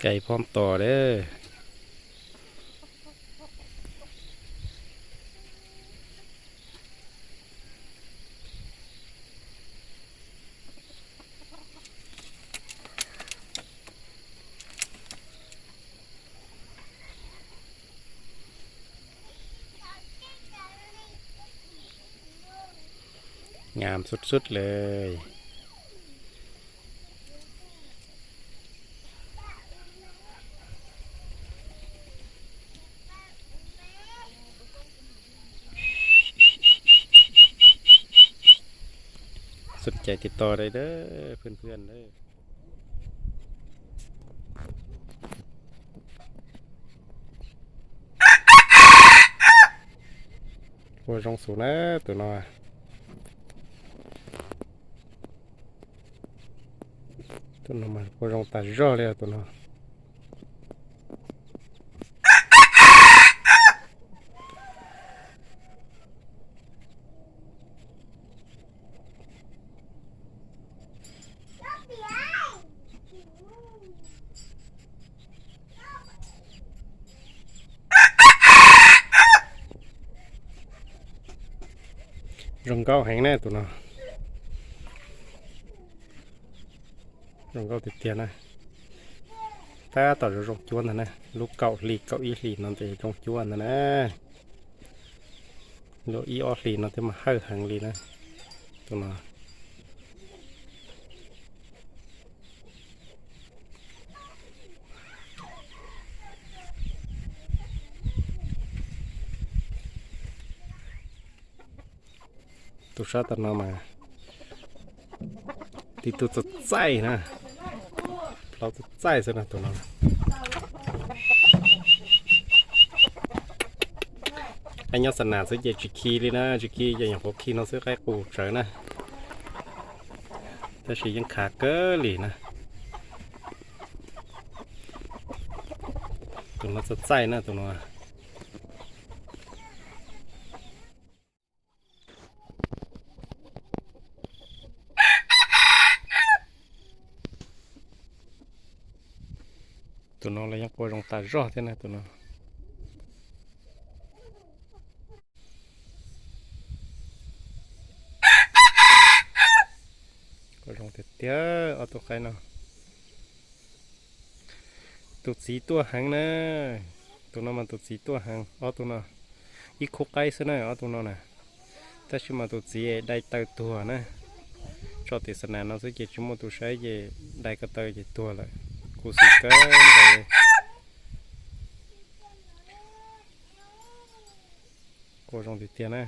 Cais phob tos lawm. Ngam sut sut lawm. Sut cais tis tos dai dab phooj ywg. Ua zoo xus na tus no. Tus no mas ua zoo tas zog li tus no. Zoo nkauj heev na tus no. Zoo nkauj tiag tiag na. Tab tom zoo zoo cuab ntag na, lub kaum hli kaum ib hlis no ces zoo cuab ntag na. Lub ib ob hlis no thiaj mas hawj heev li na. Tus no. Tus sab tom no mas tib tug txaij txaij na, plaub txaij txaij xwb na tus no. Qaib nyob xa nas xwb ces tsis khi li na, tsis khi ces nyuam qhuav khi no xwb qaib qus tsawv na. Tab sis yeej khav kawg li na. Tus no txaij txaij na tus no. Tus no los yeej qua zoo tas zog thiab na tus no. Qua zoo tiag tiag ob tug qaib no. Tus txiv tuaj heev na. Tus no mas tus txiv tuaj heev ob tug no. Ib khub qaib xwb na ob tug no na. Tab sis mas tus txiv dai taw tuag na. Tso tim xa nas no xwb ces tsis muaj tus saib ces dai ko taw ces tuag lawm. Khuv xim kawg nkaus li. Qua zoo tiag tiag na.